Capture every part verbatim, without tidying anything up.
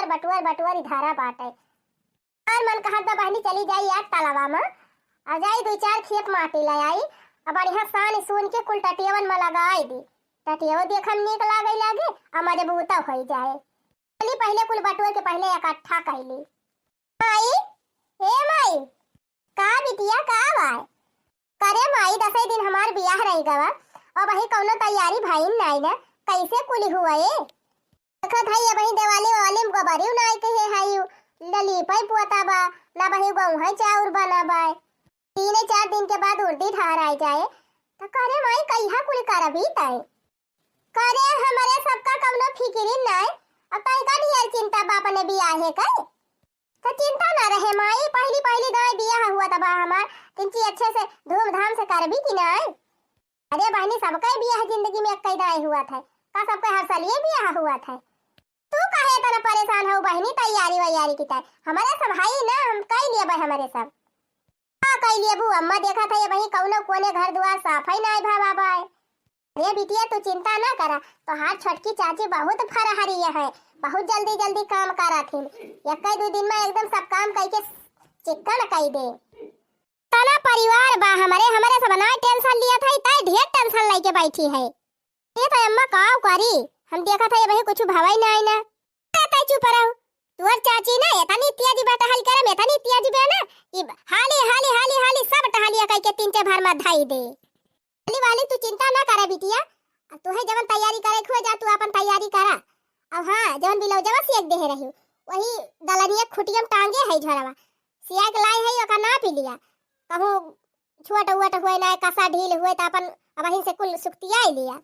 बटुअर बटुअर इधारा बाटे। हमार मन कहत बा बहिनी चली जाई आज तलवा में, अउ जाई दुइ चार खेप माटी ले आई, अउ बढ़िया सान सून के कुल टटियवन में लगाई दी। टटियवो देखम नीक लागे लागे, अउ मजबूत होई जाए। चली पहिले कुल बटुअर के पहिले इकट्ठा कइली। माई, हे माई, का बिटिया, का बाय? करे माई, दसई दिन हमार बियाह रहि गवा, अबहीं कउनो तैयारी भइन नाई न, कइसे कुलि हुआ ए? देखत हई, अबहीं देवाली वाली में गोबरिउ नाई कहे हई, न लीपई पोता बा, न बही गोहूँ चाउर बना बाय। तीन चार दिन के बाद उर्दी ढार आइ जाए, त करे माई, कहिया कुलि करबी तय? करे, हमरे सबका कउनो फिकिरी नाय। अब तनिका ढेर चिंता बा अपने बियाहे कै। त चिंता ना रहे माई, पहिली पहिली दाई बियाह हुआ त बा हमार, तिनकी अच्छे से धूमधाम से करबी कि नाय? अरे बहिनी, सबकै बियाह जिंदगी में एक्कै दाई हुआ था, का सबकै हर सालिए बियाह हुआ था? तू काहे इतना परेशान हो बहिनी, तैयारी वैयारी की तय? हमरे सब हई ना, हम कई लेबै हमरे सब। का कई लेबू अम्मा, देखत है अबहीं कउनो कोने घर दुआर साफै नाय भवा बाय। अरे बिटिया, तू चिंता ना करा, तोहार छोटकी चाची बहुत फरहरिया है, बहुत जल्दी जल्दी काम करत हिन। एक्कै दुइ दिन में एकदम सब काम कइके चिक्कन कइ दे। तना परिवार बा हमरे, हमरे सब ना टेंशन लियत है, तय ढेर टेंशन लइके बैठी है। ए तय अम्मा काव करी, हम देखत है अबहीं कुछ भवै नाई ना। ए तय चुप रहो, तोहर चाची ना एतनी तेज बा टहल करे में, एतनी तेज बा ना कि हाली हाली हाली हाली सब टहलिया कइके तिनके भर में धई दे। हाली वाली तू चिंता ना करा बिटिया, अब तोहे जवन तैयारी करे के हुए जा तू अपन तैयारी करा। अब हाँ, जवन ब्लाउजवा सियक देहे रही वही दलनिया खुटियम टांगे है झोरवा, सियक लाई है ओका नापि लिया, कहूँ छोट उट हुए ना कसा ढील हुए त अपन अबहिन से कुल सुखतियाई लिया।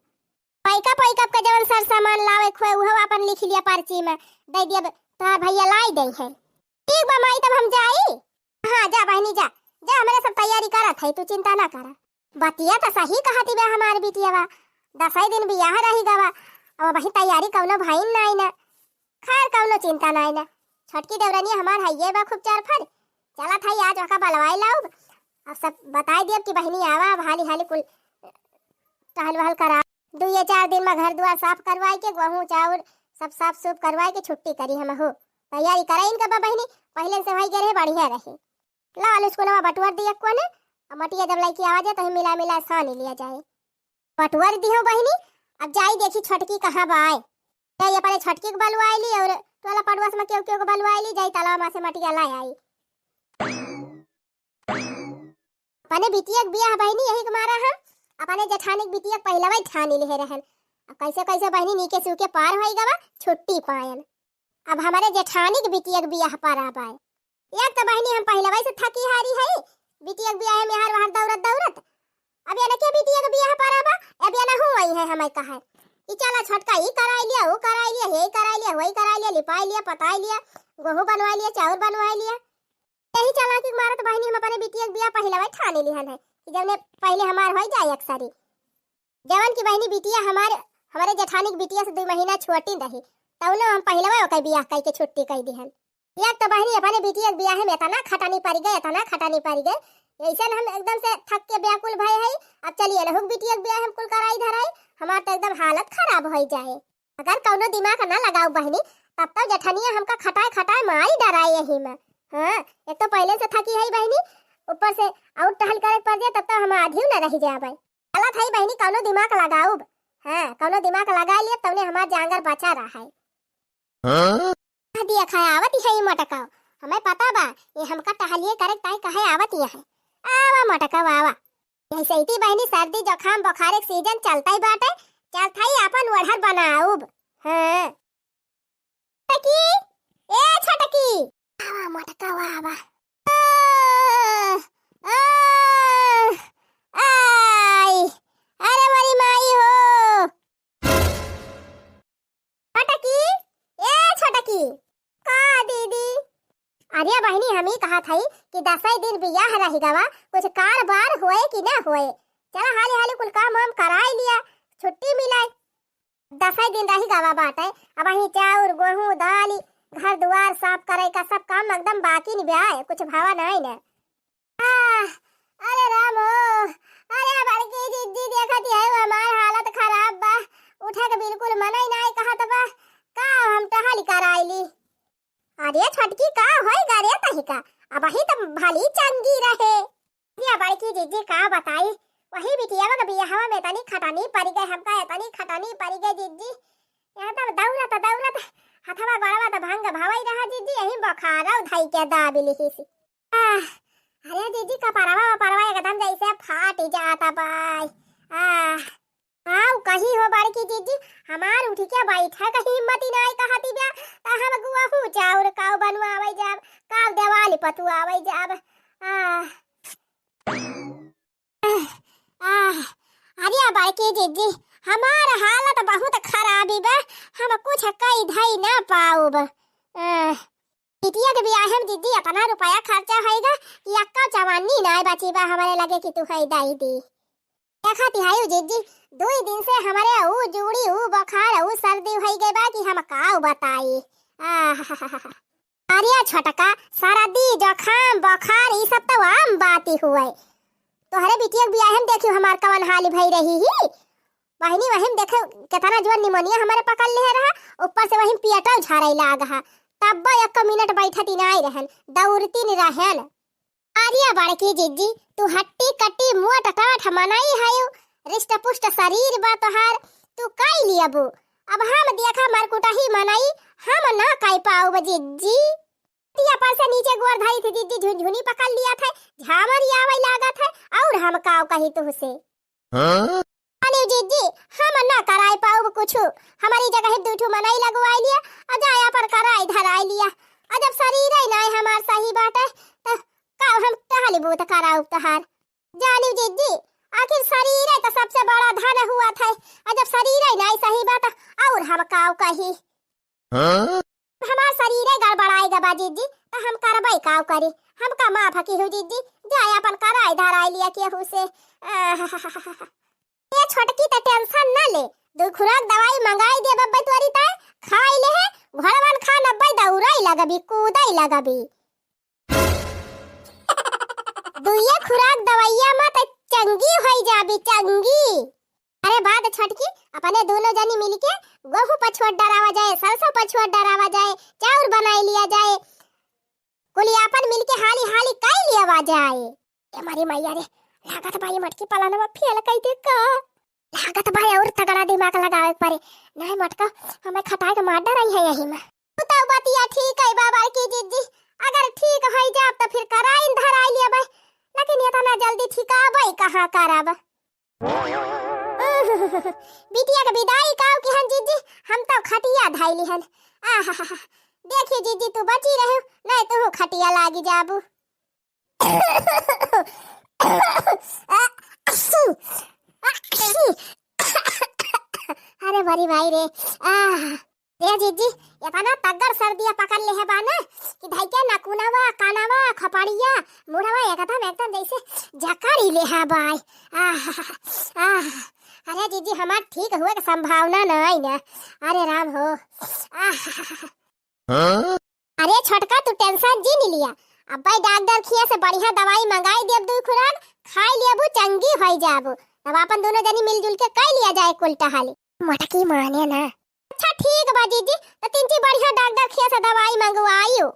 पैकअप वैकअप के जवन सर सामान लावे के होए, उहो अपन लिखि लिया पर्ची में, दइ दिया, तोहार भइया लाई दइहैं। ठीक बा माई, तब हम जाई। हाँ, जा बहिनी, जा, जा, हमरे सब तैयारी करत है, तू चिंता ना करा। बतिया त सही कहति बा हमार बिटिया बा, दसई दिन बियाह रहि गवा, अब अबहीं तैयारी कउनो भइन नाई ना। खैर, कउनो चिंता नाई ना, छोटकी देवरनिया हमार हइये बा खूब चरफर। चलत हई, आज ओका बलवाइ लाउब, अब सब बताइ दियब कि बहिनी आवा, अब हाली हाली कुल टहल वहल करा। दुइये चार दिन में घर दुआर साफ करवाइ के, गोहूँ चाउर सब साफ सूफ करवाइ के छुट्टी करी हमहू। तैयारी करा इनका बा बहिनी, पहिले से होइ गए रहे, बढ़िया रही। लाल स्कूलवा बटुअर दिया कोने, अब मटिया जब लइके आवा जाए, तहीं मिला मिला सानी लिया जाए। बटुअर दिहो बहिनी, अब जाई देखी छोटकी कहाँ बाय। जाई अपने छोटकी के बलवाइ ली और टोला पड़ोस में केहू केहू के बलवाइ ली, जाई तलवा मा से मटिया ला आई। अपने बिटिया के बियाह बहिनी यही के मारा हम अपने जेठानी के बिटिया के पहिलवा ही ठानी लिहे रहन। अब कैसे कैसे बहिनी नीके सूके पार होई गवा, छुट्टी पायन। अब हमरे जेठानी के बिटिया के बियाह परा बाय। एक तो बहिनी हम पहिलवा से थकी हारी है, बिटिया के बियाह में हर बाहर दौड़त दौड़त। अब एनके बिटिया के बियाह परा बा, अब एनहू आई है हमें कहे कि चला छोटका ई कराई लिया, वो कराई लिया, हे कराई लिया, वही कराई लिया, लिपाई लिया, पताई लिया, गोहूँ बनवाई लिया, चाउर बनवाई लिया। यही चालाकी के मारत बहिनी हम अपने बिटिया के बियाह पहिलवा ठाने लिहन है कि जवने पहिले हमार होइ जाए अक्सरी। जवन की बहिनी बिटिया हमार, हमरे जेठानी के बिटिया से दुइ महीना छोटी रही, तवनो हम पहिलवा ओकर बियाह कइके छुट्टी कइ दिहन। एक तो बहिनी अपने बिटिया के बियाह में एतना खटानी परि गए, एतना खटानी परि गए, ऐसन हम एकदम से थक के व्याकुल भए हई। अब चलिए एनहू के बिटिया के बियाह हम कुल कराई धराई, हमार तो एकदम हालत खराब होइ जाए। अगर कउनो दिमाग ना लगाउब बहिनी, तब तो जेठनिया हमका खटाए खटाए मारी डराए यही में। हाँ, एक तो पहिले से थकी है बहिनी, ऊपर से और टहल करे के पड़ जाए, तब तो हम आधियो ना रहि जाबे। गलत है बहिनी, कउनो दिमाग लगाउब। हाँ, कउनो दिमाग लगाइ लिया, तवने हमार जांगर बचा रहा है। हाँ? आ दिया खाए आवत ही है ई मोटकाओ, हमें पता बा, ये हमका टहलिए करे ताई कहे आवत ही है। आवा मोटकाओ, आवा। यही से इती बहिनी सर्दी, जुकाम, बुखार के सीजन चलता ही बाटे, चलता ही अपन ओढ़र बनाउब। हाँ। छोटकी, ए छोटकी। आवा मोटका, आवा। आ, आ, आई, अरे मोरी माई हो। छोटकी, ए छोटकी। का दीदी? अरे बहिनी, हम ही कहत हई कि दसई दिन बियाह रहि गवा, कुछ कार बार होए कि ना होए। चला हाली हाली कुल काम वाम कराई लिया, छुट्टी मिलाए। दसई दिन रहि गवा बाटे, अबहीं चाउर, गोहूँ, दाली, घर दुआर साफ करे का सब काम एकदम बाकी नि बा, कुछ भवा नाई न। आह, अरे राम हो, अरे बड़की जिज्जी देखत है, हमार हालत खराब बा, उठे के बिल्कुल मनई नाई कहत बा, का हम टहल कराइली। अरे छोटकी, का होइगा रे तहिका? अबहीं त भली चंगी रहे। या बड़की जिज्जी का बताई, वही बिटिया के बियाहवा में इतनी खटनी परि गए, हमका इतनी खटनी परि गए जिज्जी। यहाँ तब दौड़त दौड़त हथवा गोड़वा त भंग भवई रहा जिज्जी, यही बोखारौ धई के दाबि लिहिस। आह, अरे जिज्जी, कपरवा वपरवा एकदम जैसे फाटि जात बाय। आह, आउ कही हो बड़की जिज्जी, हमार उठि के बैठे क हिम्मति नाई कहति बा, त हम गुआहू चाउर काउ बनवावै जाब, काउ देवाली पतुआवै जाब। आह, आह, अरे बड़की जिज्जी, हमार हालत बहुत खराबी बा, हम कुछ कई धई ना पाउब। आह, बिटिया के बियाहे में जिज्जी इतना रुपया खर्चा होइगा कि अक्का चवन्नी नाई बची बा हमरे लगे कि तू हई दई दी। देखत हयू जिज्जी, दुई दिन से हमरे ऊ जूड़ी, ऊ बोखार, ऊ सर्दी होई गई बा कि हम काउ बताई। आह, अरे छोटका, सर्दी, जुखाम, बोखार, ई सब तो आम बाती हुए। तोहरे बिटिया के बियाहे में देखियो हमार कवन हाल भई रही ही। बहिनी, वही में देखे केतना जोर निमोनिया हमरे पकड़ लेहे रहा, ऊपर से वही में पियटौ झारै लाग हा। तब्बो एक मिनट बैठती नाई रहन, दौड़ती नहीं रहन। अरे बड़की जिज्जी, तू हट्टी कट्टी मोट टाठ मनई हयू, रिष्ट पुष्ट शरीर बा तोहार, तू कई लियबू। अब हम देखा मरकुटही मनई, हम ना कई पाउब जिज्जी। तिया पर से नीचे गोर धरी थी जिज्जी, झुनझुनी पकड़ लिया था, झामर आवै लागत है, और हम काउ कही तुहसे। हाँ? अरे जिज्जी, हम ना कराई पाउब कुछु। हमरी जगह दुइ ठो मनई लगवाई लिया, अ जाया पर कराई धराई लिया। अ जब शरीर ही नाई हमार सही बाटे, त का हम टहली बूत कराउब तहार? जानी जिज्जी, आखिर शरीर ही त सबसे बड़ा धन हुआ था। अ जब शरीर ही नाई सही बात, और हम काउ कही? हाँ? हमार शरीरे गड़बड़ाई गबा जिज्जी, त हम करबै काउ करी? हम का माँ भकी हूँ जिज्जी, जाए अपन कराई धराई लिया केहू से। आह, ये छोटकी त tension न ले, दुइ खुराक दवाई मंगाई देब अब्बै तोरी ताई, खाई लेहे, घोड़वन खान अब्बै दौड़ाई लगबी, कूदाई लगबी। दुइये खुराक दवाइया मा त चंगी होई जाबी, चंगी। अरे बाद छोटकी, अपने दोनों जनी मिलके गोहूं पछोट डरावा जाए, सरसों पछोट डरावा जाए, चाउर बनाई लिया जाए, कुली आपन मिलके हाली हाली कई लियावा जाए। ए मारी मैया रे, लागत बा ये मटकी पलानवा फेल कई दे का। लागत बा और तगड़ा दिमाग लगावे के पड़े। नहीं मटका, हमें खटाए के मार डराई है यही में। तू तो बतिया ठीक है बाबा की जिज्जी, अगर ठीक होई जाब त फिर कराइन धराई लिया बा, लेकिन इतना जल्दी ठिकाबै कहाँ करब? बिटिया के विदाई काउ किहन जिज्जी, हम तो खटिया धइली हन। आहा, देखी जिज्जी, तू बची रहू, नहीं तू खटिया लागी जाबू। अरे मरी माई रे, आह। ए जिज्जी, इतना तगड़ सर्दिया पकड़ लेहे बा ना कि धइके नकुनवा, कानवा, खोपड़िया, मुड़वा एकदम, एकदम जैसे जकड़ी लेहे बा। आह, आह, अरे जिज्जी, हमार ठीक हुए के संभावना नाई ना। अरे राम हो। आह। हाँ? अरे छोटका, तू tension जिन लिया। अब्बै डॉक्टर खिया से बढ़िया दवाई मंगाई देब, दुइ खुराक खाई लेबू, चंगी होई जाबू। तब आपन दोनों जनी मिलजुल के कई लिया जाए कुल टहली। मोटकी माने ना। अच्छा ठीक बा जिज्जी, त तीन ठी बढ़िया डॉक्टर खिया से दवाई मंगवाइयो।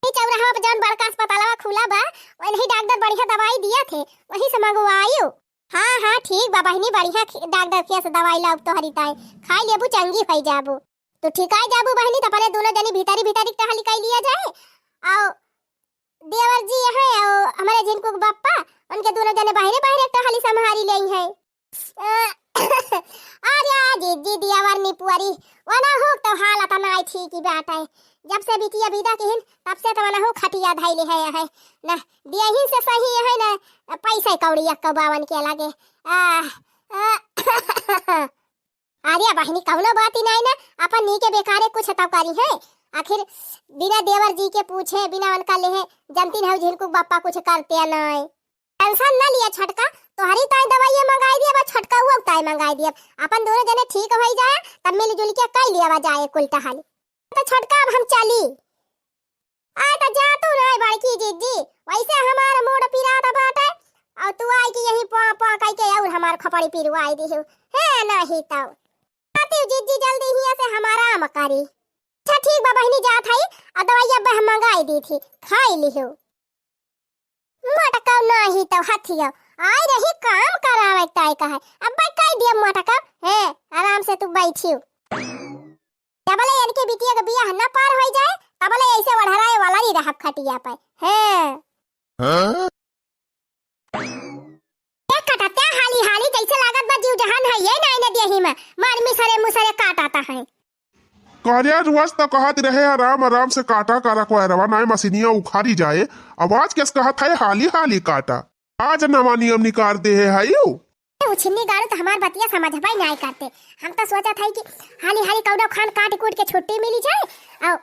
ई चौराहा पे जौन बड़का अस्पतालवा खुला बा, वही डॉक्टर बढ़िया दवाई दिया थे, वही से मंगवाइयो। हाँ, हाँ, ठीक बा बहिनी, बढ़िया खि-, डॉक्टर खिया से दवाई लाउब तोहरी ताई, खाई लेबू चंगी होई जाबू। तू ठिकाई जाबू बहिनी, त अपने दोनों जनी भीतरी भीतरी टहली कई लिया जाए। आओ देवर जी हैं, आओ हमरे झिनकू के बप्पा, उनके दोनों जने बाहरे बाहरे टहली संभारी लेई हैं। अरे जिज्जी दियावर निपुअरी, वनहू तो हालत नाई ठीक ही बाटे। जब से बिटिया विदा किहिन, तब से तो वनहू खटिया धइले है, है ना, दियहिन से सही है ना, पैसे कौड़ी अक्का बावन के लगे। आ, आ, अरे बहिनी, कौनो बात ही नाई ना, अपन नी के बेकारे कुछ तो करी है। आखिर बिना देवर जी के पूछे, बिना उनका लेहे, जनती नहीं झिनकू बप्पा कुछ करते नाई। Tension न लिया छोटका, तोहरी ताई दवाइया मंगाई दिया, बा छोटका वो ताई मंगाई दिया। अपन दोनों जने ठीक होई जाए, तब मिलजुल के कई लिया जाए कुल टहली। तो छोटका, अब हम चली। आ तो जा तू रे बड़की जिज्जी, वैसे हमार मूड़ पिरात बाटे, और तू आई कि यही पा पा कई के और हमार खपड़ी पिरवाई दिहू। है नहीं तो। आती जिज्जी जल्दी हिया से हमारा आराम करी। अच्छा ठीक बा बहिनी, जात हई, आ दवाई अब हम मंगाई दी थी, खाई लिहो। मोटकऊ नाही तो हथियो, आय रही काम करावे ताई कहे, अब कह दिया मोटकऊ, हैं, आराम से तू बैठियो। जबले इनके बिटिया के बियाह न पार होई जाए, तबले ऐसे ओढ़राए वाला नहीं रहब खटिया पे। हैं। हाँ? ए कटत्या हाली हाली जैसे लागत बा जीव जहान है ये नाई न देही में, मार मिसरे मुसरे काटाता है। करे रोज तो कहत रहे आराम आराम से काटा करा कोयरवा, नाई मशीनिया उखाड़ी जाए, आवाज केस कहत है हाली हाली काटा। आज नवा नियम निकाल दे है हायू। ए, उछिन्नी गाड़ू तो हमार बतिया समझबे नाई करते। हम तो सोचत हई कि हाली हाली कौनो खान काट कूट के छुट्टी मिली जाए और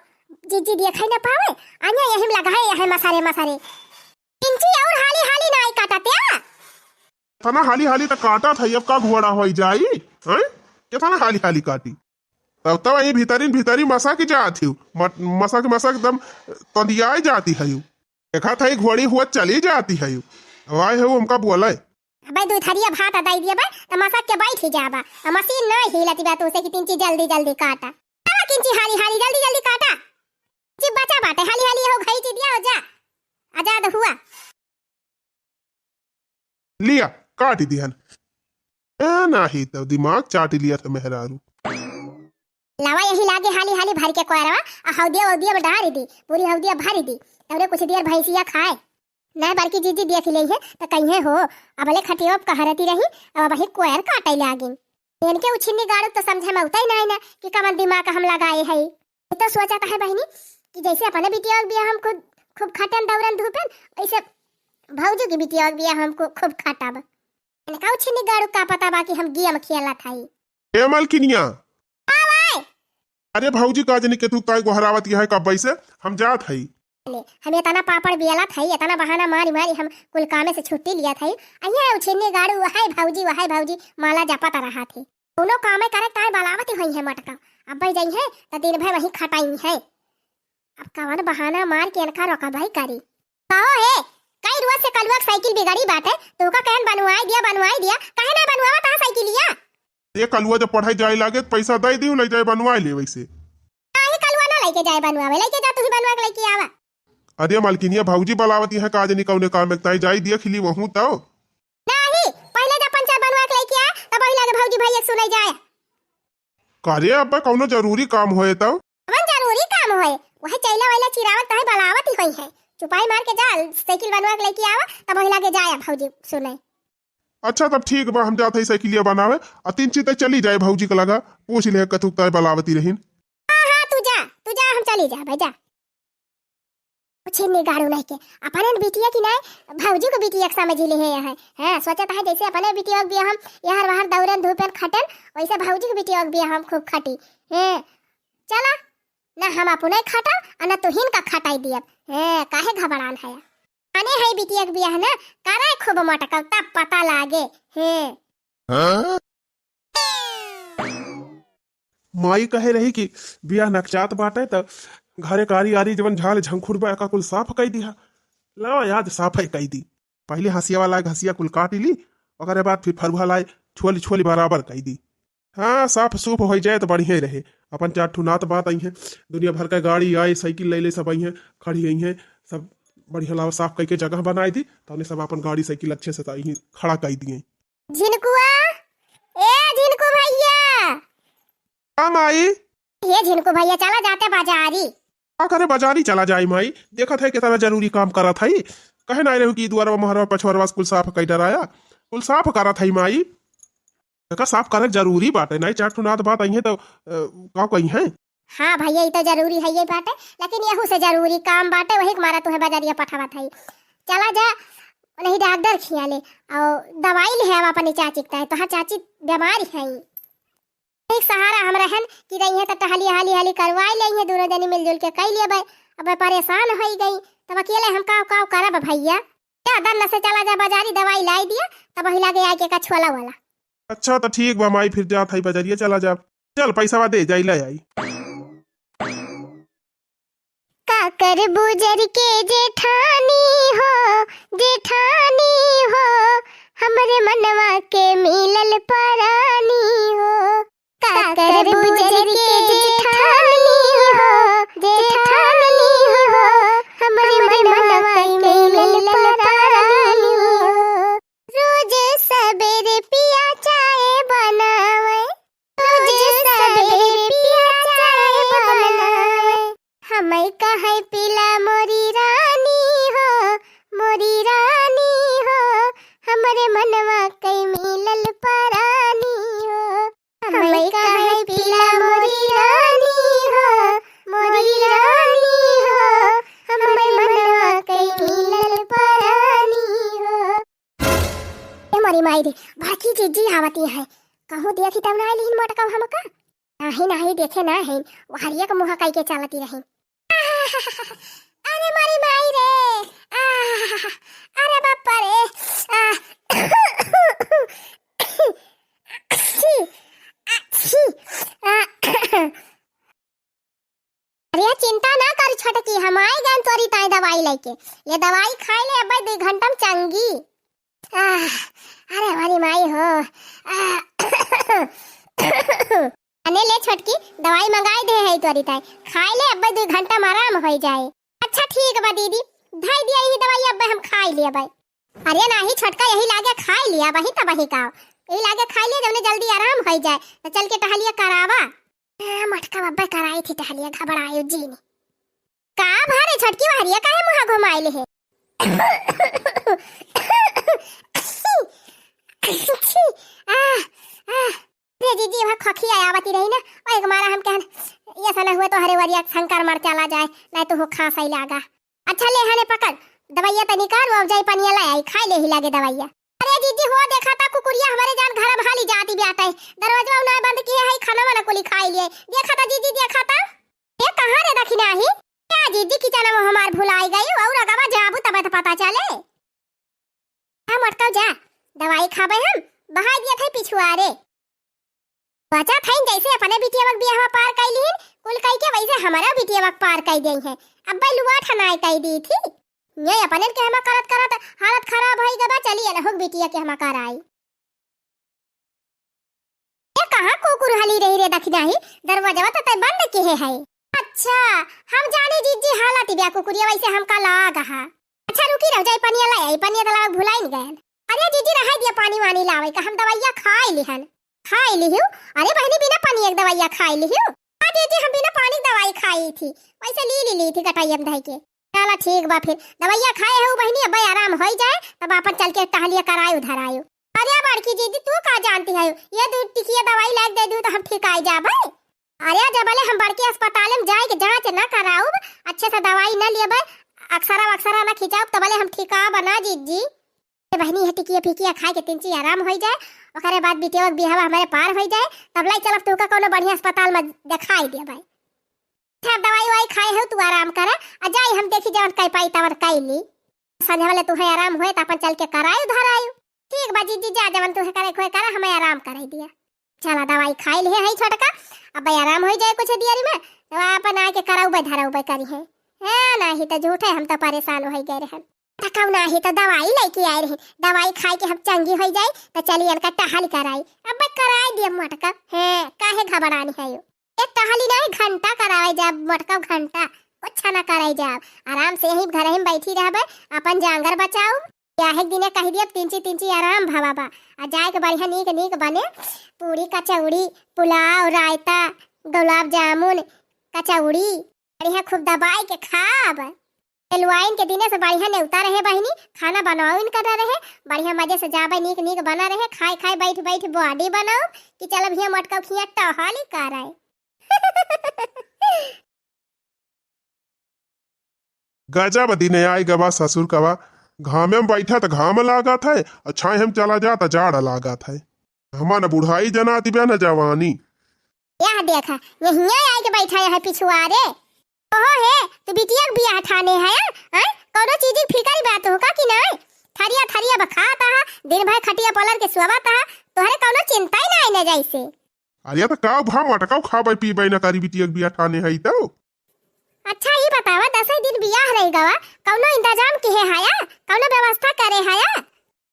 जीजी देखे न पावे, अन्य यही में लगाए यही मसारे मसारे। इंची और हाली हाली नाई काटत्या। तना हाली हाली तो काटत है, अब का घोड़ा होई जाई, हैं? केतना हाली हाली काटी? तब तब यही भीतरी भीतरी मसा के जात ही, मत-, मसा के मसा एकदम तंदियाई जाती है। देखा था, घोड़ी हुआ चली जाती है। वाह है वो हमका बोले। अबे दू थरिया भात दई दिए बे, त मसक के बैठ ही जाबा। आ मशीन ना हिलत बा तो उसे कि तीन चीज जल्दी जल्दी काटा। अब किंची हाली हाली जल्दी जल्दी काटा। जी बचा बाटे, हाली हाली हो घई ची दिया हो जा। आजाद हुआ। लिया, काट दिहन। ए, नाही तो दिमाग चाट लिया था मेहरारू। लावा यही लागे हाली हाली भर के कोयरवा, आ हौदिया हौदिया में डारी दी, पूरी हौदिया भरी दी, तबरे कुछ देर भैंसिया खाए। नहीं बड़की जीजी देख ले है तो कहीं हो, अबले खटियो कहरती रही, अब वही कोयर काटे लागिन। इनके उछिन्नी गाड़ू तो समझे में उतई नहीं ना कि कमन दिमाग हम लगाए है। ये तो सोचत है बहिनी कि जैसे अपने बिटिया के बियाह हम खुद खूब खटन दौरन धूपन, वैसे भौजी की बिटिया के बियाह हम खू-, खूब खटब। इनका उछिन्नी गाड़ू का पता बा कि हम गेम खेलत हई। ए मलकिनिया। का भाई? अरे भौजी का जनी के तू ताई गोहरावत है कब्बई से, हम जात हई। ले, हम इतना पापड़ बेलत हई, इतना बहाना मारी मारी हम कुल कामे से छुट्टी लियत हई। अहिया उछिन्नी गाड़ू, "वहाय भौजी, वहाय भौजी," माला जपत रहा थे। कौनो कामे करे ताई बलावत ही होई है मटका। अब भाई जाई है त दिन भर वहीं खटाई है। अब कवन बहाना मार के इनका रोका भाई करी। कहो हे, कई रोज से कलुआ के साइकिल बिगड़ी बाटे, तू का कहन बनवाई दिया, बनवाई दिया, काहे ना बनवावा ता साइकिलिया? ये कलुआ जब पढ़ाई जाए लागे त पैसा दे दी, ले जाए बनवाए ले वैसे। नाही कलुआ ना लेके जाए बनवावे, लेके जा तू ही बनवा के लेके आवा। अरे मलकिनिया भौजी बलावती है, का जनी कौने काम में ताई जाई दिया खिली वहू तो। नाही, पहले जब पंचर बनवा के लेके आ, तब वही लागे भौजी भैया सुनाई जाए। का रे अब्बा कौनो जरूरी काम होए तो? कवन जरूरी काम होए, वह चैला वैला चिरावत तहे बलावत ही होई है। चुपाई मार के जा, साइकिल बनवा के लेके आवा, तब वही लागे जाए भौजी सुनाई। अच्छा तब ठीक बा, हम जात हई साइकिलिया बनावे, आ तीन चीते चली जाए भौजी के लगा, पूछ ले कथुक ताई बलावती रहीन। हाँ, हाँ, तू जा, तू जा, हम चली जाबे, जा। उछिन्नी गाड़ू नहीं के, अपने बिटिया की नहीं, भौजी को बिटिया के समझ ले है। हाँ, सोचत है जैसे अपने बिटिया के बियाह हम यार वाहर दौरन धूपन खटन, वैसे भौजी के बिटिया के बियाह हम खूब खटी। हैं, चला, ना हम अपने खटब, आ ना तुहिन का खटाई दियब। हैं, काहे घबरान है? अने है बिटिया के बियाह ना, करे खूब मटकब, तब पता लागे। हैं। हाँ? माई कहे रही कि बियाह नकचात बाटे त घरे कारी आरी जवन झाल झंखुर बा, एका कुल साफ कई दिहा। लावा, आज साफ है कई दी। पहले हंसिया वाला हंसिया कुल काट ली, ओकरे बाद फिर फरुहा लाए छोली छोली बराबर कई दी। हाँ, साफ सूफ हो जाए त बढ़िया रहे। अपन चार ठो नात बात आई हैं, दुनिया भर का गाड़ी आई, साइकिल ले ले सब आई हैं, खड़ी आई हैं, सब बढ़िया लावा साफ कई के जगह बनाई दी, तौने सब अपन गाड़ी साइकिल अच्छे से ताई खड़ा कई दिए। झिनकुआ, ए झिनकू भैया। हाँ माई। ये झिनकू भैया, चला जाते बाजारी। का करे बाजारी चला जाई माई? देखत है कितना जरूरी काम करत है। कहे ना रहू कि दुआरवा मोहरवा पछुआरवा कुल साफ कई डराया, कुल साफ करत है माई। देखा साफ करे जरूरी बाटे, नहीं चार ठो नात बात आई है तो, अ, का कही है? हाँ भैया, ई तो जरूरी है ये बाटे, लेकिन यहू से जरूरी काम बाटे, वही के मारा तुहे बजरिया पठावत है। चला जा, नहीं डॉक्टर खिया ले और दवाई ले आवा अपनी चाची के, तोहार चाची बीमार है। एक सहारा हम रहन कि रही है तो टहली हाली हाली करवाई ले, दोनों जनी मिलजुल के कई लेबे। अब परेशान होई गई, तब अकेले हम काव काव करब भैया। जा दन से चला जा बाजारी दवाई लाई दिया, तब वही लागे आके का छोला वाला। अच्छा तो ठीक बा माई, फिर जात हई बजरिया चला जा। चल पैसा दे जाई ले आई। का करबू जर के जेठानी हो, जेठानी हो, हमरे मनवा के मिलल परानी हो। का करबू जर के जेठानी हो, मैं कहे पीला मोरी रानी हो, मोरी रानी हो, हमरे मनवा कई मिलल परानी हो। मैं कहे पीला मोरी रानी हो, मोरी रानी हो, हमरे मनवा कई मिलल परानी हो। ए मोरी माई रे, बड़की जीजी आवती है। कहूँ देखी तब ना आइलिन मोटका हमका। नाही, नाही, देखे ना है, वो हरिया के मुँह कई के चलती रही। अरे मोरी माई रे, आह, अरे बाप रे, आह, छी, आ, छी, आ, अरे चिंता ना कर छोटकी, हम आई गए तोरी ताई दवाई लेके। ये दवाई खाई ले, अब्बे दो घंटा में चंगी। आह, अरे हमारी माई हो। आह, अने ले छोटकी, दवाई मंगाई दे है तोरी ताई, खाई ले, अब्बे दो घंटा में आराम हो जाए। अच्छा ठीक बा दीदी, धई दिया यही दवाई, अब्बे हम खाई ले अब्बे। अरे नाही छोटका, यही लागे खाई लिया, वही तब वही का, यही लागे खाई लिया, जौने जल्दी आराम हो जाए, तो चल के टहलिया करावा। ए, मोटका बब्बे कराई थी टहलिया, घबरायो जीनी। का भारे छोटकी वहरिया काहे मुँह घुमाइले है? छी, आ, आ। रे जीजी, वह खखी आया आवती रही ना, और एक मारा हम कहन, ये ऐसा ना हुए तो हरे वरिया संक्रमण चला जाए, नहीं तो हो खांस ही लागा। अच्छा ले हने पकड़, दवाइया तनी कर, वो जाई पनिया ले आई, खाई ले ही लागे दवाइया। अरे जीजी हो देखा था कुकुरिया हमारे जान घर भाली जाती बाटे, दरवाजा ना बंद किए है, खाना वाना कुली खाई लिए। देखा था जीजी, देखा था। ये कहाँ रे दखिना ही? क्या जीजी किचन में हमार भुलाई गई, और अगवा जाबू तब तो पता चले। हाँ मोटका जा, दवाई खाबे हम, बहाई दिया था पिछुआरे। बचा था जैसे अपने बिटिया वक बियाहवा पार कई लीन, कुल कई के वैसे हमारा बिटिया वक पार कई गई है। अब भाई लुआ ठनाई कई दी थी। ये अपने के हमा करत करत हालत खराब होई गबा, चली अलहुक बिटिया के हमा कराई। ये कहाँ कुकुर हली रही रे दखिना ही, दरवाजा तो तय बंद किहे है। अच्छा, हम जाने जीजी हालत बिया कुकुरिया वैसे हमका लाग हा। अच्छा रुकी रह जाए पनिया ले आई, पनिया तो लावे भुलाई नहीं गए। अरे जीजी रह दिया पानी वानी लावे का, हम दवाइया खाई लिहन। खाई लिहियो? अरे बहनी बिना पानी एक दवाइया खाई लिहियो? हाँ जीजी हम बिना पानी दवाई खाई थी, वैसे ली ली ली थी गटाई हम धई के। चला ठीक बा फिर, दवाइया खाए हो बहनी, अब आराम हो जाए तब अपन चल के टहलिया कराए उधर आयो। अरे बड़की जीजी तू का जानती है, ये दू टिकिया दवाई लाग दे दू तो हम ठीक आ जाबे। अरे जबले हम बड़के अस्पताल में जाए के जांच ना कराउब, अच्छे से दवाई ना लेबे, अक्सरा वक्सरा ना खिंचाउब, तबले हम ठीक आबा ना जीजी। ए बहनी, ये टिकिया फिकिया खाए के तिनची आराम होई जाए, ओकरे बाद बिटिया के बियाहवा हमारे पार होई जाए, तब लाई चलब तुहका कोनो बढ़िया अस्पताल में देखाई देबे। अच्छा, दवाई वाई खाए हो तू आराम करे, आ जाई हम देखी जवन कई पाई तवन कई ली। संझा वाले तुहे आराम होए त अपन चल के कराई उधर आई। ठीक बा जीजी, जा जवन तुहे करे खोए करा, हमें आराम कराई दिया। चला दवाई खाई लिहे है छोटका, अब आराम होई जाए कुछ देरी में, तो अपन आके कराउबे धराउबे करी है। है नाही तो झूठे हम तो परेशान होई गए रहन। त कौन आही तो दवाई लेके आए रही, दवाई खाए के हम चंगी हो जाए तो चली इनका टहल कराई। अब कराए दिए मोटका, हैं काहे घबरानी है यो। एक टहली नहीं घंटा करावे जा मोटका, घंटा कुछ ना कराई जा। आराम से यही घर ही बैठी रहबे, अपन जांगर बचाऊ। या एक दिने कह दिए तिनची तिनची आराम भवा बा, आ जाए के बढ़िया नीक नीक बने, पूरी कचौड़ी, पुलाव, रायता, गुलाब जामुन, कचौड़ी, बढ़िया खूब दबाई के खाब। एलवाइन के दिने से बढ़िया नेवता रहे बहिनी, खाना बनाओ इनका ना रहे, बढ़िया मजे से जाबे, नीक नीक बना रहे, खाए खाए बैठ बैठ बॉडी बनाओ कि चल भैया मोटका खिया टहली करे। गजब दिन आई गवा ससुर कवा, घामे में बैठा त घाम लागत है, और छाए हम चला जा त जाड़ लागत है। हमा न बुढ़ाई जनाती बा न जवानी। यह देखा, यहिया आए के बैठा है पिछुआरे। ओहो हे, तू बिटिया के बियाह ठाने है, हैं? कौनो चीज की फिकर बात हो का कि नहीं? थरिया थरिया बखात हा, दिन भर खटिया पलर के सोवत हा, तोहरे कौनो चिंता ही नहीं न जैसे। अरे त का भा मटकाऊ खाबे पीबे न करी बिटिया के बियाह ठाने है तो? अच्छा ये बतावा, दस दिन बियाह रह गवा, कौनो इंतजाम किहे हाया, कौनो व्यवस्था करे हाया?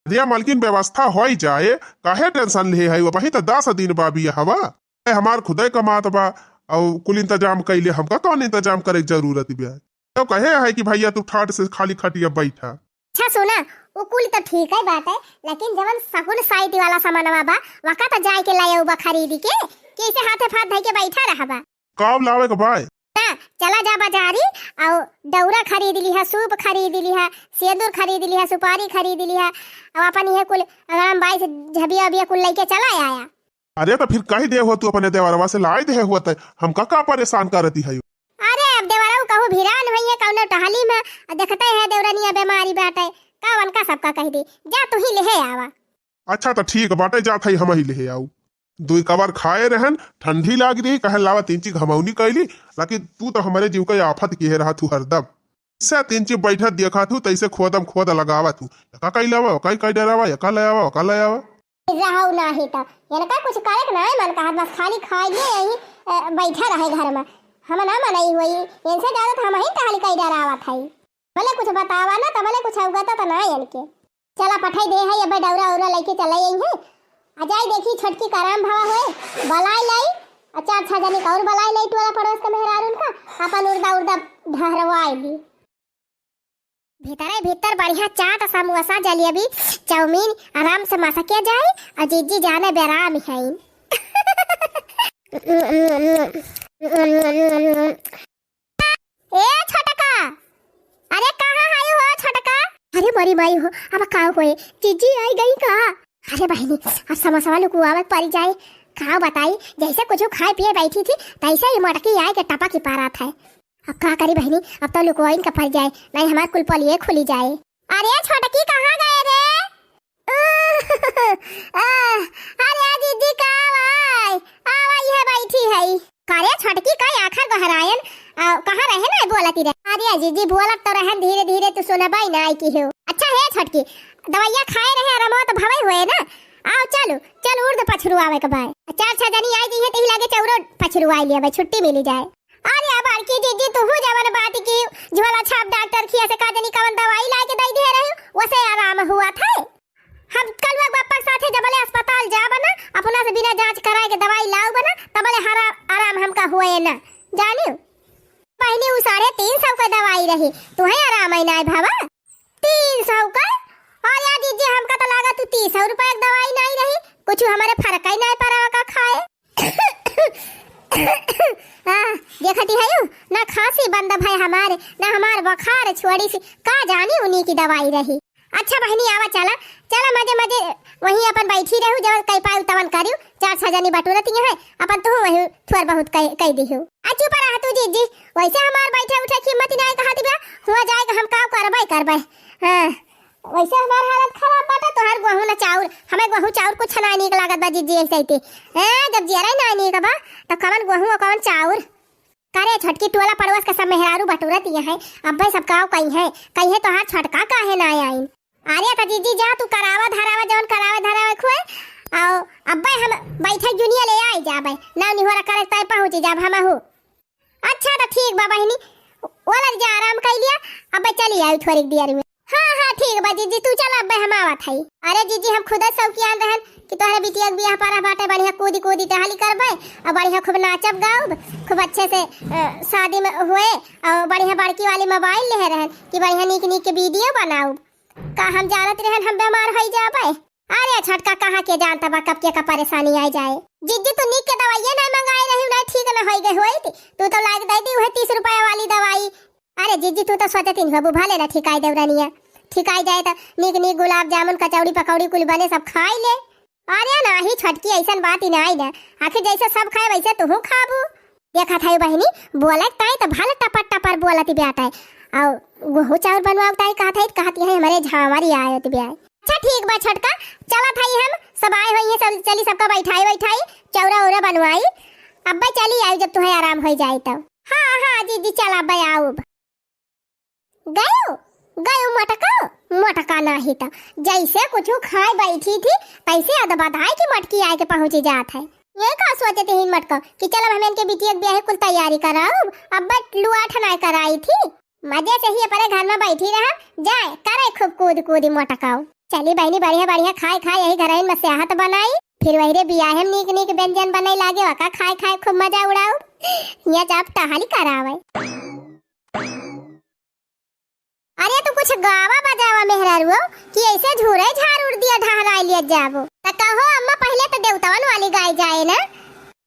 अरे मलकिन व्यवस्था होई जाए, काहे टेंशन ले है, वही तो दस दिन बा बियाहवा। ए, हमार खुदे कमात बा, और कुल इंतजाम कैले, हमका कौन इंतजाम करे के जरूरत बा? तो कहे है कि भैया तू ठाट से खाली खटिया बैठा। अच्छा सुना, वो कुल तो ठीक है बात है, लेकिन जवन सगुन साइड वाला सामानवा बा, वका तो जाए के लाए बा खरीद के, कि ऐसे हाथे फाथ धई के बैठा रहबा? काव लावे के बाय? ना, चला जा बाजारी, अउ दौरा खरीद लिहा, सूप खरीद लिहा, सेंदूर खरीद लिहा, सुपारी खरीद लिहा, अउ अपन इहे कुल अगरम बाइस झबिया उबिया कुल लइके चला आया। अरे तो फिर कहि दे हो तू अपने देवरवा से लाइ दे हो, त हमका का परेशान करती है? अरे अब देवरऊ कहूँ भिरान होइहैं कउनो टहली में, अ देखते हैं देवरनिया बेमारी बाटे, का उनका सबका कहि दे, जा तू ही लेहे आवा। अच्छा तो ठीक बाटे, जात है हम ही लेहे आऊ। दुई कवर खाए रहन, ठंडी लागि रही, कहे लावा तीन चीज घमौनी कैली, लेकिन तू तो हमरे जीव के आफत किहे रहा तू हरदम। से तीन चीज बैठत देखा तू, तैसे खोदम खोद लगावा तू, एका कई लावा, ओका कई डरावा, एका ले आवा, ओका ले आवा। रहू नाही त इनका कुछ करे के नाय मन कहत, बस खाली खाए लिए यहीं, अ, बैठा रहे घर में। हम ना मनई होई, इनसे ज्यादा तो हम ही टहल कई डरावत हई। भले कुछ बतावा ना, त भले कुछ अवगत त ना इनके। चला पठाई दे है, अबे दौरा उरा लइके चले आई है। आ जाई देखी छोटकी का आराम भवा होए, बलाई लाई, आ चार छह जनी का और बलाई लाई, टोला पड़ोस का मेहरारून का, अपन उर्दा उर्दा ढहरवाई ली। भीतरे भीतर बढ़िया चाट, समोसा, जलेबी, चाउमीन आराम से मसके जाए, और जीजी जाने बेराम है। ए छोटका, अरे कहाँ है हो छोटका? अरे मरी माई हो, अब का होए, जीजी आई गई का? अरे बहिनी, अब समोसवा लुकुआवे के परी जाए, का बताई, जैसे कुछ खाए पिए बैठी थी, तैसे ही मोटकी आए के टपक ही पारत है। अब का करी बहिनी, अब तो लुकोइन का पड़ जाए, नहीं हमार कुल पोलिये खुली जाए। अरे छोटकी कहाँ गए रे? अरे दीदी का आवाई, आवाई है बैठी है। का रे छोटकी का आखा गहरायन, आ, कहाँ रहे ना बोलती रहे? अरे जीजी बोलत तो रहन धीरे धीरे, तू सुनबाई ना आई की हो। अच्छा है छोटकी, दवाइया खाए रहे आराम तो भवे हुए ना? आओ चलो, चल उर्द पछरुआवे के बाय। चार छह जनी आई जइहे तही लागे चौरो पछरुआई लिया भाई, छुट्टी मिली जाए। अरे बड़की जीजी, तुहू जवन बात की झोला छाप डॉक्टर खिया से का जनी कवन दवाई लाए के दई दे रही, वसे आराम हुआ था। हम कल वो बापा के साथे जबले अस्पताल जाब ना, अपना से बिना जांच कराए के दवाई लाउब ना, तबले हरा-, आराम हमका हुए ना। जानियो बहिनी, उ साढ़े तीन सौ के दवाई रही, तुहे आराम आई ना भावा। तीन सौ का? अरे जीजी, हमका तो लागा तू तीस सौ रुपया के दवाई नाई रही, कुछ हमारे फर्क ही नाई पड़ा का खाए। आ, देखती है यू, ना खांसी बंद भय हमारे, ना हमार बुखार छोड़ी सी, का जानी उन्हीं की दवाई रही। अच्छा बहिनी, आवा चला, चला मजे मजे वहीं अपन बैठी रहू, जवन कई पाऊ तवन करियो, चार छह जनी बटुरत यहाँ है, अपन तू वहीं थोड़ बहुत कह, कह दिहू। आ चुप रहा तू जीजी, वैसे हमार बैठे उठे की हिम्मत नाई कहत बा, हुआ जाए हम का करबे करबे। हाँ, वैसे हमार हालत खराब बाटे, तोहार गोहूँ ना चाउर, हमें गोहूँ चाउर कुछ ना नीक लागत बा जीजी, ऐसे ही। हैं, जब जियरा ही ना नीक बा, तो कवन गोहूँ और कवन चाउर? करे छोटकी, टोला पड़ोस के सब मेहरारू बटुरत ये हैं, अब्बे सब काव कही हैं, कही हैं तोहार छोटका काहे ना आइन? अरे तो जीजी जा तू करावा धरावा, जौन करावे धरावे खुए, आओ अब्बे हम बैठे जुनिया ले आई जाबे, ना निहोरा करे तय पहुँची जाब हमहू। अच्छा तो ठीक बा बहिनी, ओलर जा आराम कर लिया, अब्बे चली आई थोड़ी देर में। हाँ, हाँ, ठीक बा जीजी, तू चल, अब्बे हम आवत हई। अरे जीजी, हम खुदे शौकियान रहन कि तोहरे बिटिया के बियाह पर बाटे, बढ़िया कूदी कूदी टहली करबे और बढ़िया खूब नाचब गाउब, खूब अच्छे से, अ, शादी में हुए और बढ़िया बड़की वाली मोबाइल लेहे रहन कि बढ़िया नीक नीक के वीडियो बनाउब। का हम जानत रहन हम बीमार होई जाबे? अरे छोटका, कहाँ के जानता बा कब के का परेशानी आ जाए। जीजी, तू नीक के दवाइये ना मंगाए रही, ना ठीक ना होई गए होई, तू तो लाग दे दी वह तीस रुपया वाली दवाई। अरे जीजी, तू तो सोचती नहीं बाबू, भले ना ठिकाई देवरनिया, ठिकाई जाए तो नीक नीक गुलाब जामुन, कचौड़ी, पकौड़ी कुल बने, सब खाई ले। अरे नाही छोटकी, ऐसन बात ही नाही ना, आखिर जैसे सब खाए वैसे तू खाबू। देखा था बहिनी, बोले ताई तो भले टपर टपर बोलती ब्याट है, और गोहू चाउर बनवाओ ताई कहा था, कहती है हमारे झांवरी आयो तो ब्याय। अच्छा ठीक बा छोटका, चला था हम सब आए हुई है, सब चली सबका बैठाई बैठाई, चौरा उरा बनवाई, अब्बे चली आई जब तुम्हें आराम हो जाए तब। हाँ, हाँ, जीजी, चल अब्बे आउब। गयो, गयो मोटका, मोटका नाही त जैसे कुछ खाए बैठी थी, तैसे अदबदाए की मोटकी आए के पहुँची जात है। ये का सोचते ही मोटका कि चल अब हम इनके बिटिया के ब्याह कुल तैयारी कराउब, अब्बे लुआठ ना कराई थी। मजे से ही अपने घर में बैठी रहा, जाए करे खूब कूद कूद मोटकाओ। चली बहिनी, बढ़िया बढ़िया खाए खाए यही घर में सेहत बनाई, फिर वही रे बियाह में नीक नीक व्यंजन बनाई लागे, वका खाए खाए खूब मजा उड़ाउब। ये जब टहली करावे। अरे तू कुछ गावा बजावा मेहरारुओ कि ऐसे झूरे झार उड़ दिया ढहराई लिया जाबो। त कहो अम्मा, पहले तो देवतवन वाली गाई जाए ना।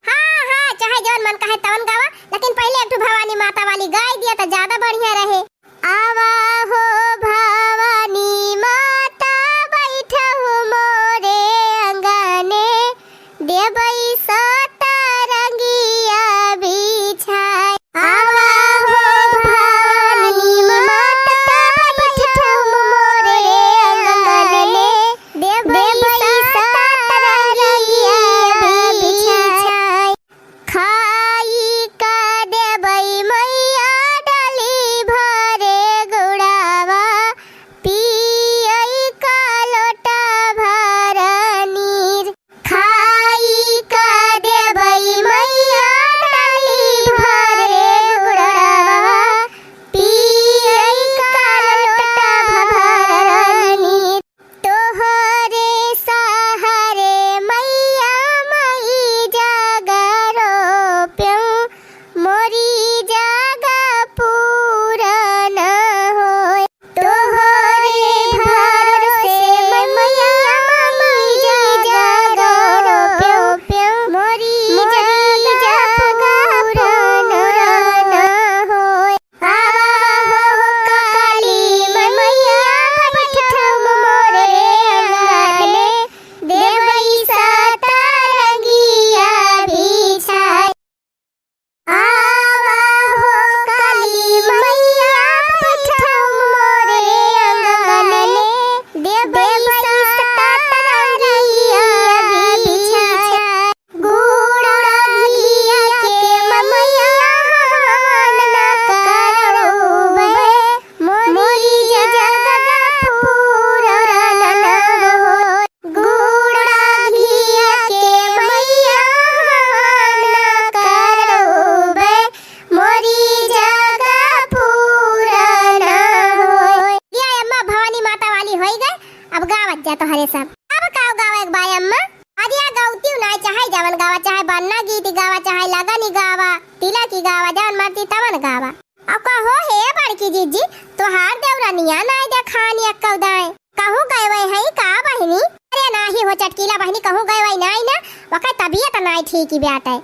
हाँ, हाँ, चाहे जौन मन कहे तवन गावा, लेकिन पहिले एक ठो भवानी माता वाली गाय दिया त ज्यादा बढ़िया रहे। आवा हो भवानी माता, बैठहु मोरे अंगने, देबई सतरंगिया बिछाए। आवा हो भवानी माता, बैठहु मोरे अंगने, देबई सतरंगिया बिछाए। खाई का देबई मैया डाली भरे गुड़ावा, पियई का लोटा भर नीर। खाई का देबई मैया डाली भरे गुड़ावा, पियई का लोटा भर नीर। तोहरे सहारे मैया मई जग रोप्यौं, मोरी जग पूरन होय। तोहरे भरोसे मैया मई जग रोप्यौं, मोरी जग पूरन होय। आवा हो काली मैया, बैठहु मोरे अंगने, देबई सतरंगिया बिछाए। आवा हो काली मैया, बैठहु मोरे अंगने, देबई सतरंगिया बिछाए। गुड़ घिया के मैया हवन करउबे, मोरी जग पूरन होय। गुड़ घिया के मैया हवन करउबे, मोरी जग पूरन होय। या अम्मा भवानी माता वाली होई गए, अब गावत जा तोहरे सब। अब का गावे के बा अम्मा? अरे या गौती नाय, चाहे जवन गावा, चाहे बन्ना गीत गावा, चाहे लगनी गावा, तिलकी गावा, जवन मर्जी तवन गावा। अब कहो हे बड़की जीजी, तोहार देवरनिया नाय देखानी एक्कौ दाएं। कहूँ गए वै हैं का बहिनी? अरे नाही हो चटकीला बहिनी, कहूँ गए वै नाय ना, वकै तबियत नाय ठीक ही बाटे।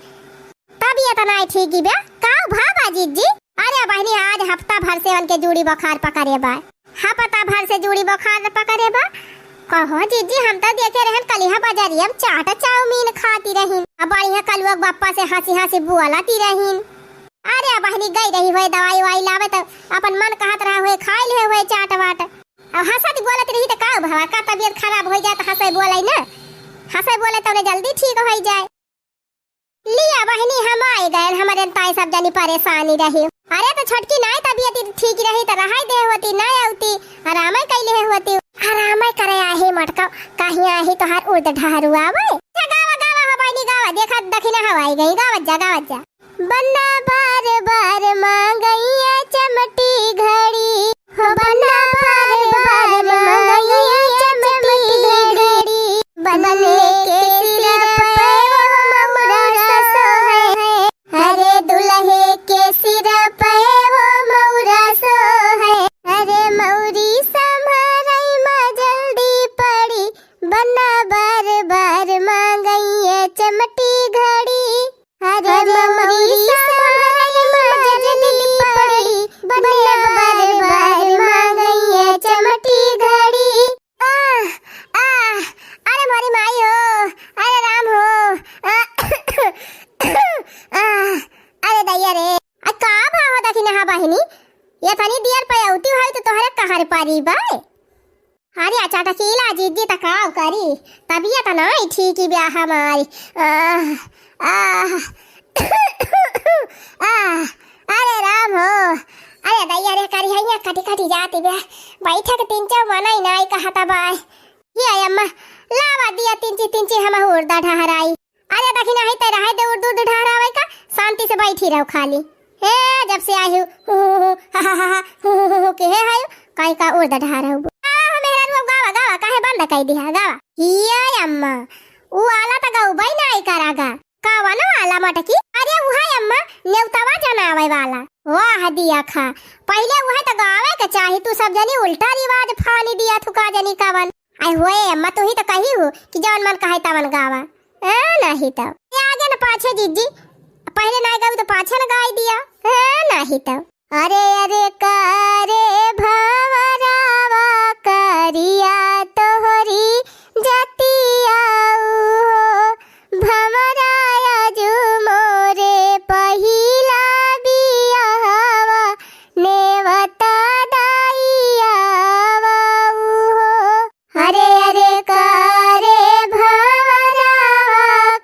तबियत नाय ठीक ही बा? का भा बा जीजी? अरे बहिनी, आज हफ्ता भर से उनके जूड़ी बुखार पकड़े बा। हफ्ता भर से जूड़ी बुखार पकड़े बा। कहो जीजी, हम तो देखे रहन कलिहा बजरिया में चाट चाउमीन खाती रहिन। अब बढ़िया कलुआ के बप्पा से हँसी हँसी बोलती रहिन। अरे बहिनी, गई रही हुए दवाई वाई लावे तो अपन मन कहत रहा हुए खाई ले हुए चाट वाट। अब हँसत बोलत रही तो का भवा, का तबियत खराब हो जाए तो हँसे बोले ना, हँसे बोले तो उन्हें जल्दी ठीक हो जाए। लिया बहिनी, हम आई गए, हमरे ताई सब जनी परेशानी रही। अरे तो छोटकी नाय तबियत ठीक रही तो रहाई दे होती, नाय आउती, आराम कैले होती। आराम करे आही मटका, कहीं आही तोहार उर्द ढहरुआ आवे। अच्छा गावा, गावा हो बहिनी, गावा, देखा दखिना हवा आई गई, गावत जा, गावत जा। बन्ना बार बार मांगैया चमटी घड़ी, हो बन्ना बार बार मांगैया चमटी घड़ी, बनले के सिर पे वो मौरा सोहे, अरे दुल्हे के सिर पे वो मौरा सोहे, अरे मौरी संभरई मा जल्दी पड़ी, बन्ना बार बार मांगैया चमटी घड़ी। अरे मौरी संभरई मा जल्दी पड़ी, बन्ना बार बार मांगैया चमटी घड़ी। आह, आह, अरे मोरी माई हो, अरे राम हो, आह, आह, अरे दैया रे। आ का भाव दखिनहा बहिनी, ये तनी देर पे अउती होई तो तोहरे कहर पारी बाय। अरे अच्छा, टकीला जीजी त का करी, तबियत नाई ठीक ही बा हमारी। आह, आह, आह, अरे राम हो, अरे दैया रे, करिहैया कटी कटी जाती बा, बैठक तीन चार मनाई नाई कहता बाय। ये अम्मा, लावा दिया तिंची तिंची हम उर्दा ढहराई। अरे दखिनही ते रहे दे उर्द उर्द ढहरावे का, शांति से बैठी रहो खाली। हे, जब से आई हूँ, हु, हु, हु, हा, हा, हा, हा, हु, हु, हु, हु, के हे हायो, काई का उर्द ढहराऊ। आह, मेहरारू, अब गावा, गावा, काहे बंद कई दिहा, गावा। हिया अम्मा, उ वाला त गौबई नाई करागा। कवन वाला मटकी? अरे उहे अम्मा, नेउतवा जनावे वाला। वाह दिया खा, पहिले उहे त गावे के चाही, तू सब जनी उल्टा रिवाज फानी दिया थू का जनी कवन। आई होए अम्मा, तू ही तो कही हो कि जवन मन कहे तवन गावा। ए, नहीं तो। ये आगे न पाछे जीजी, पहिले नाई गावी तो पाछन गाय दिया, हाँ, नाही तो। अरे अरे करे भंवरवा करिया तोहरी जतिया हो, भंवरा आजु मोरे पहिला बियाहवा नेवता दइयावा हो। अरे अरे करे भंवरवा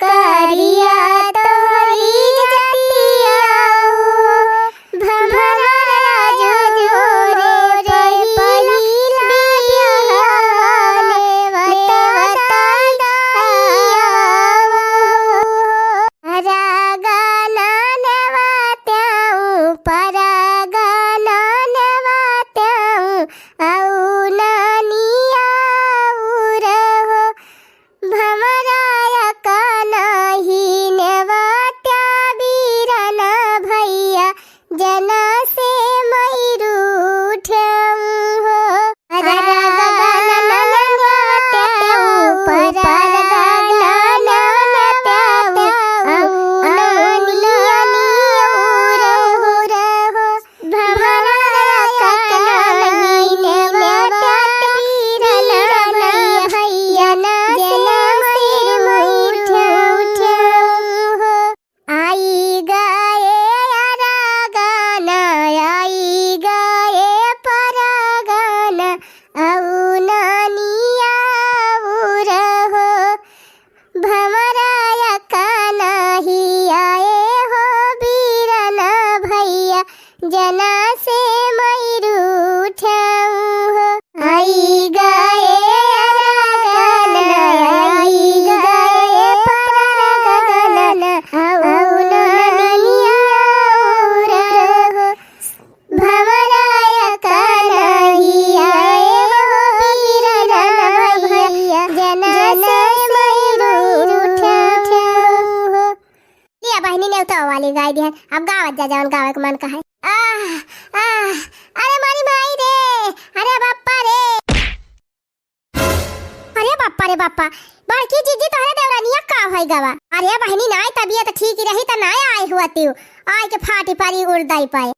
करिया तोहरी जतिया हो, भंवरा आजु मोरे पहिला बियाहवा नेवता दइयावा हो। परगना नेवत्याऊ, परगना नेवत्याऊ, अउ नानी आउर हो। भंवरा अकनही नेवत्या बीरना भइया, जना से मइरू ठेऊ हो। परगना नेवत्याऊ, परगना नेवत्याऊ, अउ नानी आउर हो। भंवरा अकनही नेवत्या बीरना भइया, जना से मइरू ठेऊ हो। आई गए अरगना, आई गए परगना, अउ नानी आउर हो। भंवरा अकनही आए हो बीरना भइया, जना से मइरू ठेऊ हो। आई गए अरगना, आई गए परगना, अउ नानी आउर हो। भंवरा अकनही आए हो बीरना भइया, जना से मइरू ठेऊ हो। लिया बहिनी, नेवता वाली गाय दिहन, अब गावत जा जवन गावे के मन कहे। आह, आह, अरे मोरी माई रे, अरे बापा रे, अरे बापा रे बापा, बड़की जीजी तोहरे देवरनिया का होइ गवा? अरे बहिनी, नाय तबियत ठीक रही त नाय आए हुअतिउ, आए के फाटी पारी उड़दाई पाए।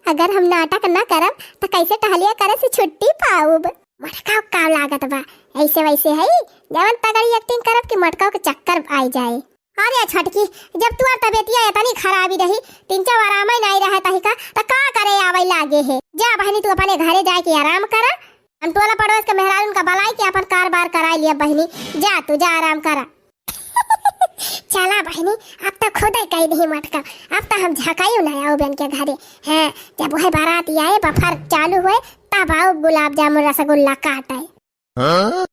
अगर हम नाटक न करब त कैसे टहलिया करे से छुट्टी पाउब? मटका का लागत बा, ऐसे वैसे है, जवन तगड़ी acting करब कि मटका के चक्कर आई जाए। अरे छोटकी, जब तुहार तबियतिया एतनी खराबी रही, तीन चार आराम ही नाई रहे तही का, त का करे आवै लागे है? जा बहिनी, तू अपने घरे जाए के आराम करा। हम टोला पड़ोस के मेहरारून का बलाई के अपन कारबार कराई लिया बहिनी। जा तू, जा आराम करा। चला बहिनी, अब त खुदै कइ दिही मटका, अब त हम झकाइउ ना आउब एनके घरे। हाँ, जब वह बारात आए, बफर चालू होए, तब आउब गुलाब जामुन रसगुल्ला काटे। हाँ?